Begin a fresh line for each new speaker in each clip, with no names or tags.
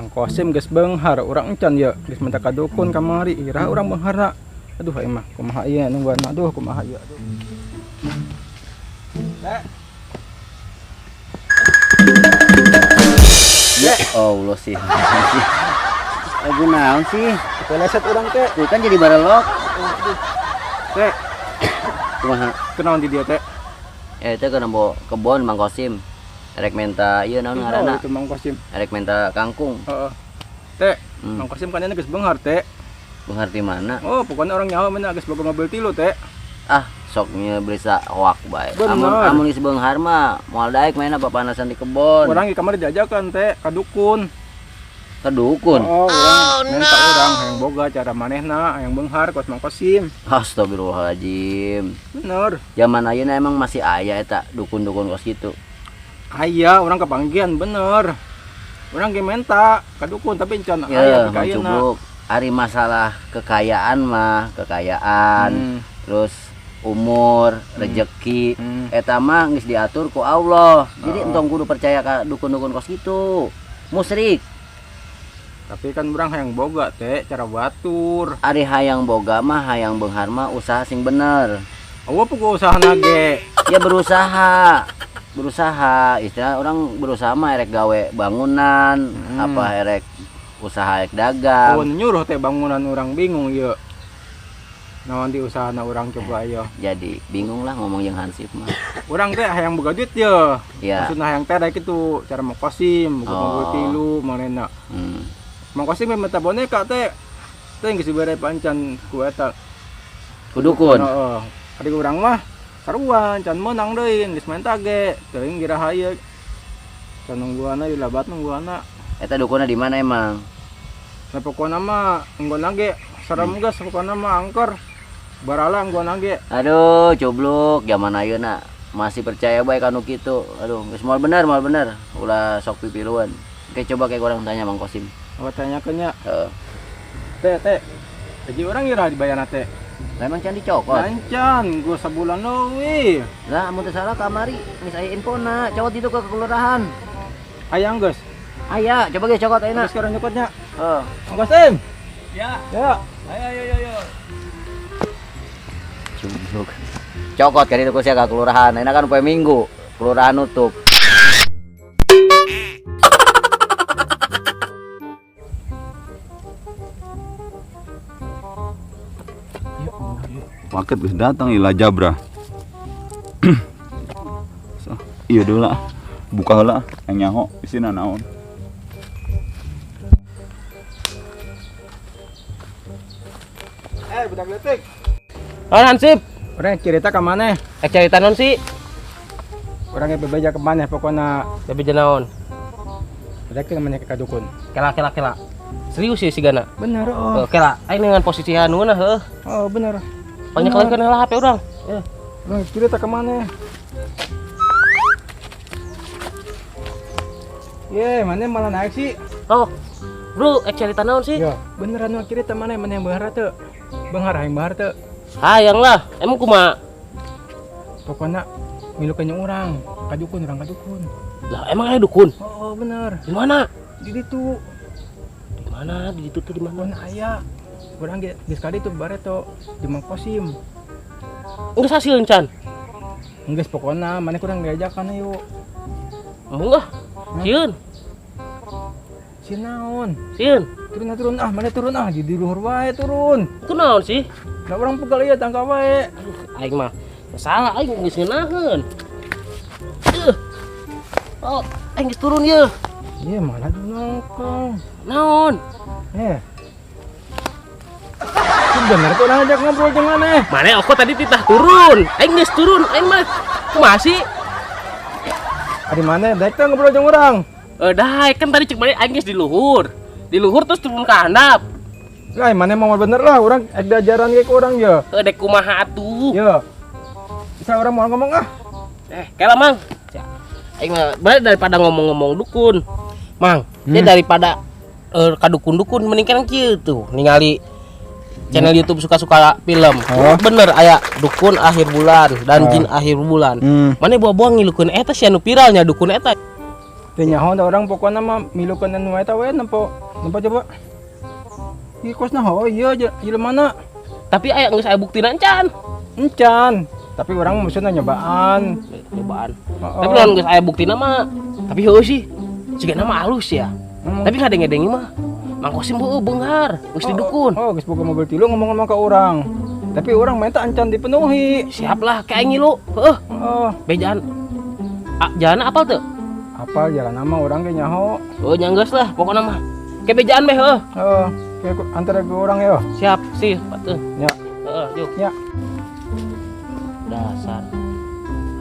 Mang Kosim geus beunghar, urang encan ye, geus minta ka dukun kamari, iraha urang beungharna. Aduh aing mah kumaha ieu nungguan, aduh kumaha ieu, aduh. Dek.
Ya Allah sih. Lagu naon sih?
Peleset urang teh.
Tuh kan jadi barelok.
Teh,
Kumaha?
kunaon di dieu teh?
Ya itu kan nembo kebon Mang Kosim. Erek menta ieu naon ngaranna?
Oh, itu Mang Kosim.
Erek menta kangkung.
Heeh. Teh, Mang Kosim kan geus beunghar teh.
Beunghar di mana?
Oh, pokoknya orang nyawa mana geus boga mobil tilu teh.
Ah, soknya berisa hoak bae.
Bener.
Amun amun geus beunghar mah moal daek mainna papanasan di kebon.
Urang di kamar diajakan teh ka dukun.
Ka dukun.
Oh, urang minta urang hayang boga cara manehna hayang beunghar kos Mang Kosim.
Astagfirullahaladzim.
Bener.
Zaman ayeuna emang masih aya eta dukun-dukun kos kitu.
Aya urang kepanggihan bener. Urang ge menta ka dukun tapi encan aya
Ya,
ka ayeuna.
Cubluk. Ari masalah kekayaan mah, kekayaan, terus umur, rejeki, eta mah geus diatur ku Allah. Jadi entong kudu percaya ka dukun-dukun kos kitu. Musyrik.
Tapi kan urang hayang boga teh cara batur.
Ari hayang boga mah hayang beunghar mah usaha sing bener.
Eueuh puguh usahana ge.
Ya berusaha. Berusaha, istilah orang berusaha mah erek gawe bangunan, apa erek usaha erek dagang.
Oh, nyuruh teh bangunan urang bingung ieu. Naon di usahana urang coba ieu.
Jadi bingung lah ngomong jeung Hansip mah.
Urang teh hayang boga duit ye.
Ya.
Maksudna hayang teh rek kitu cara Mang Kosim, boga mobil tilu manehna. Mang Kosim minta boneka teh. Teh geus dibere pancan ku eta.
Ku dukun.
Heeh. Ari urang mah sarua can meunang deui geus menta ge. Teuing iraha ieu. Can nungguanna dilabat nungguanna.
Eta dukunna di mana emang?
Nah pokona mah nggona ge serem geus pokona mah angker. Barala nggona ge.
Aduh, cubluk zaman ayeuna masih percaya bae kanu kitu. Aduh, geus moal bener, moal bener. Ulah sok pipiluan. Oke, coba kayak orang tanya Mang Kosim.
Apa tanyakeun nya?
Heeh.
Teh, teh. Gaji urang iraha dibayarna teh?
Lah emang can dicokot?
Lancan, gua sabulan leuwih.
Lah amun teu salah kamari geus aya infona, cokot itu ke kelurahan.
Aya geus?
Aya, coba ge cokot ayeuna.
Geus sekarang nyokotnya.
Heeh.
Mang Kosim.
Ya.
Ya.
Ayo ayo ayo ayo.
Cubluk. Cokot kan itu sia ka kelurahan. Ayeuna kan poe Minggu, kelurahan nutup.
Paket geus datang ilah jabra. So, iya dulu lah. Buka heula yang nyaho isina naon.
Budak leutik.
Oh, Hansip.
Urang cerita ka maneh?
Cerita naon sih?
Urang ge bebeja ka maneh pokona.
Bebeja naon?
Rek teh maneh ka dukun.
Kela kela kela. Serius sih sigana?
Bener, oh.
Kela, aing dengan posisi anu na heuh.
Oh, bener.
Banyak lagi kan HP urang.
Eh, urang cerita ka maneh? Ye, maneh malah naik sih.
Oh. Bro, cerita naon sih?
Ya, beneran mah cerita maneh, maneh yang beunghar teu? Beunghar hayang beunghar teu?
Hayang lah, emang kumaha?
Pokona milukeun jeung urang, ka dukun, urang ka dukun.
Lah emang aya dukun?
Oh, bener.
Di mana?
Di ditu.
Di mana? Di ditu tuh di mana?
Pokona aya. Urang ge geus ka ditu bareto di Mang Kosim.
Geus hasil encan?
Geus pokona maneh kurang diajakan ayo.
Embung ah. Sieun.
Sieun naon?
Sieun.
Turun turun ah, maneh turun ah, di luhur wae turun.
Ku naon sih?
Lah urang pegal ieu tangka wae.
Aduh, aing mah salah aing geus ngeunaheun. Oh, aing geus turun ye.
Iya, malah nongkrong.
Naon?
Bener tuh orang ajak ngobrol jeung maneh.
Maneh aku tadi titah turun. Aing geus turun, aing mah kumaha sih?
Ari maneh daek teh ngobrol jeung urang.
Daek kan tadi cek maneh aing geus di luhur. Di luhur terus turun ke handap.
Lah maneh mau bener lah urang ek diajaran ge ku urang ye.
Dek kumaha atuh?
Ye. Bisa urang mau ngomong ah.
Kela Mang. Aing mah balik daripada ngomong-ngomong dukun. Mang, dia daripada ka dukun-dukun mending kan kieu tuh ningali channel YouTube suka-suka film.
Oh.
Bener aya dukun akhir bulan dan
Oh.
jin akhir bulan. Mane buah-buah ngilukeun eta sia nu viralnya dukun eta.
Teu nyaho da urang pokona mah milukeun anu eta we nempo. Nempo coba. Ieu kosna ho ieu jelema.
Tapi aya geus aya buktina encan.
Encan. Tapi urang maksudna nyobaan.
Nyobaan. Tapi lamun geus aya buktina mah tapi heueuh sih. Sigana mah halus ya. Tapi ngadenge-denge mah Mang Kosim heueuh beunghar, geus didukun.
Oh, geus boga mobil tilu ngomong-ngomong ka urang. Tapi urang minta encan dipenuhi.
Siap lah kayak ngilu. Heueuh.
Heeh.
Bejaan. Jalan apal teu?
Apal jalan mah urang ge nyaho.
Oh, nya geus lah pokona mah. Ke bejaan be heueuh.
Heeh. Kayak antara ke urang ya.
Siap sih, patuh.
Ya.
Heeh, yuk.
Ya.
Dasar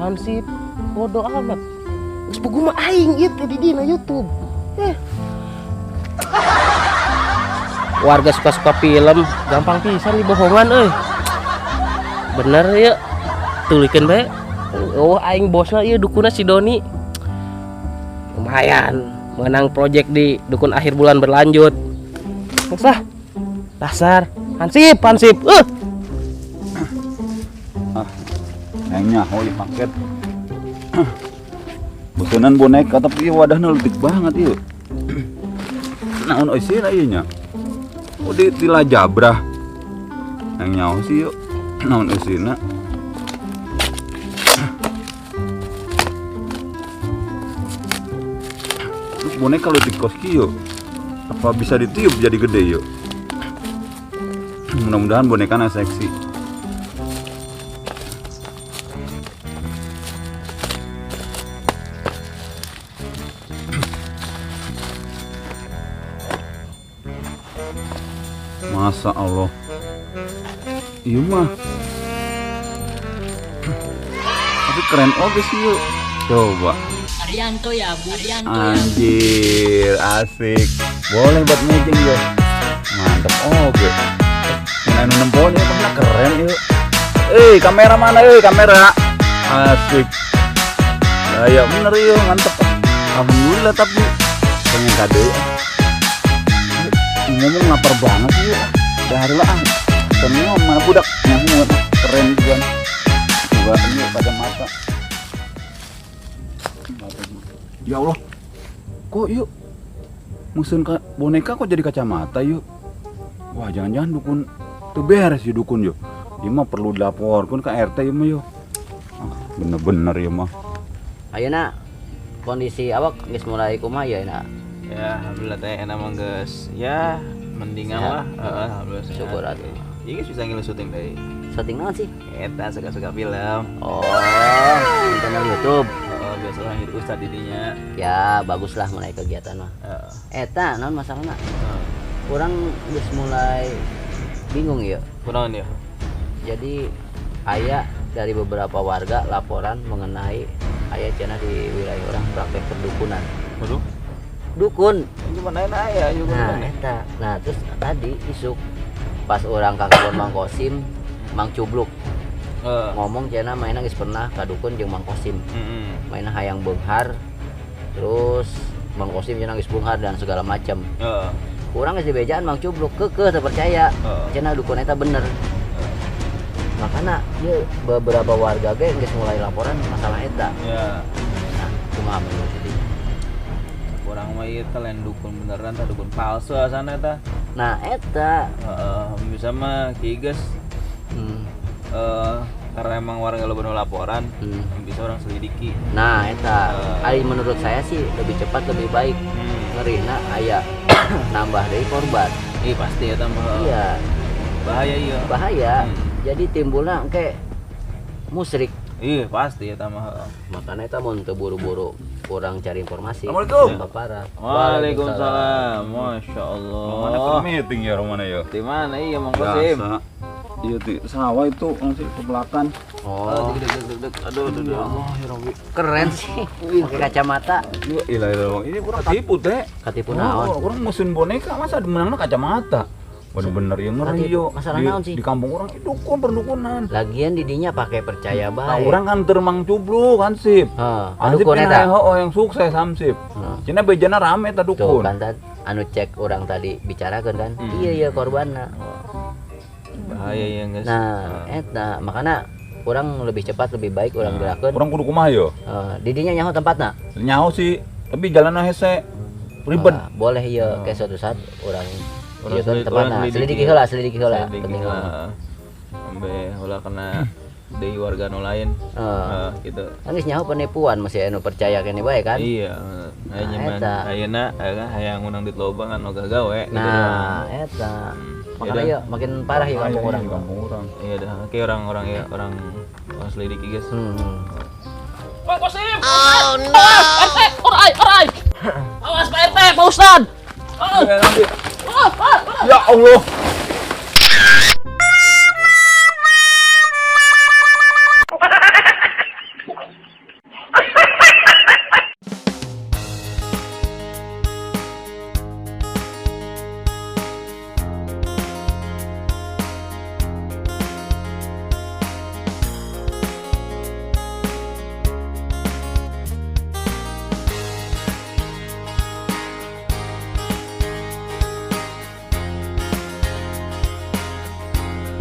hansip bodoh amat. Geus puguh mah aing ieu teh di dina YouTube. Warga suka-suka film, gampang pisan dibohongan euy. Bener ya. Tulikeun bae. Oh, aing bosna ieu dukunna si Doni. Lumayan menang project di dukun akhir bulan berlanjut. Geus lah. Dasar hansip, hansip.
Ah, aing nyaho ieu paket. Bosenan boneka tapi wadahna leutik banget ieu. Naon eusina ieu nya? Oh, di tilajabrah. Yang nyaho sih yuk. Naon eusina? Terus boneka leutik kos kieu. Apa bisa ditiup jadi gede yuk? Mudah-mudahan bonekanya seksi. Masa Allah. Iya mah. Tapi keren oke sih yuk. Coba.
Arianto ya, Bu. Arianto.
Anjir, asik. Boleh buat meeting ya. Mantep oke. Mana nempon ya, pernah keren yuk. Kamera mana kamera. Asik. Lah ya bener yuk, mantep. Alhamdulillah tapi pengen kade. Ngomong lapar banget yuk. Udah hari lah. Semua mana budak nyaho keren juga. Coba ini kacamata. Ya Allah. Kok yuk musun boneka kok jadi kacamata yuk. Wah, jangan-jangan dukun tuh beres ya dukun yuk. Ieu mah perlu dilaporkan ke RT ieu mah yuk. Bener-bener ieu mah.
Ayeuna kondisi awak geus mulai kumaha ya enak?
Ya, alhamdulillah teh enak mah geus. Ya, mendingan lah. Heeh, alhamdulillah.
Syukur atuh.
Ieu geus bisa ngilu syuting deui.
Syuting naon sih?
Eta suka-suka film.
Oh, channel YouTube.
Oh, biasa orang jadi ustad didinya.
Ya, baguslah mulai kegiatan mah. Eta naon masalahna? Urang geus mulai bingung ya.
Kunaon ya?
Jadi aya dari beberapa warga laporan mengenai aya cenah di wilayah orang praktek perdukunan.
Waduh.
Dukun.
Gimana aya juga.
Nah, eta. Nah, terus tadi isuk pas orang ka kebon Mang Kosim, Mang Cubluk. Ngomong cenah mainna geus pernah ka dukun jeung Mang Kosim. Mainna hayang beunghar. Terus Mang Kosim cenah geus beunghar dan segala macam. Kurang geus dibejaan Mang Cubluk keukeuh teu percaya. Cenah dukun eta bener. Makana ieu beberapa warga ge geus mulai laporan masalah eta.
Ya.
Nah, kumaha menurut itu?
Urang mah ieu teh lain dukun beneran tah dukun palsu asana tah.
Nah, eta.
Heeh, bisa mah kieu geus. Karena emang warga lo bener laporan, bisa orang selidiki.
Nah, eta. Ari menurut saya sih lebih cepat lebih baik. Ngerina aya nambah deui korban.
Iya pasti ya tambah.
Iya.
Bahaya iya.
Bahaya. Jadi timbulna engke musrik.
Iya pasti ya tambah.
Makanya eta mun teu buru-buru kurang cari informasi.
Assalamualaikum.
Tambah parah.
Waalaikumsalam. Masya Allah.
Mana ke meeting ya Romana ya?
Di mana iya Mang Kosim?
Iya di sawah itu langsung ke belakang.
Oh.
Deg. Aduh, aduh, ya Allah ya Rabbi.
Keren sih. Pakai kacamata.
Iya, ilah. Ini kurang ketipu teh.
Ketipu naon?
Kurang musuhin boneka masa menangna kacamata. Bener-bener ya ngeri yo.
Masalah naon sih?
Di kampung orang itu dukun perdukunan.
Lagian didinya pakai percaya bae.
Nah, orang kan termang cubluk hansip.
Heeh.
Hansip
Dukun eta.
Oh, yang sukses hansip. Cina bejana rame ta dukun.
Tuh kan anu cek orang tadi bicarakeun kan. Iya iya korbanna.
Bahaya ya guys.
Nah, eta makana orang lebih cepat lebih baik orang gerakeun.
Orang kudu kumaha yo?
Didinya nyaho tempatna?
Nyaho sih. Tapi jalanna hese, ribet.
Ah, boleh ieu kayak suatu saat urang
Urang
ieu kan tempatna
urang
selidiki heula, selidiki heula,
Selidiki
penting
heula.
mah.
Ambe ulah kena deui warga nu lain.
Heeh.
Heeh, gitu.
Kan geus nyaho penipuan, masih anu percaya kene bae kan.
Iya, aya
Nah,
nyaman.
eta.
Ayeuna aya kan hayang ngundang duit loba kan ogah gawe gitu.
Nah, eta. Makanya
Yaudah.
ya makin parah ya kampung
Iya,
urang.
di kampung urang.
Iya dah, oke orang-orang ya, orang orang selidiki, guys.
Mang Kosim. Oh no. Awas, RT, orai, orai. Awas Pak RT, Pak Ustad.
Ya Allah.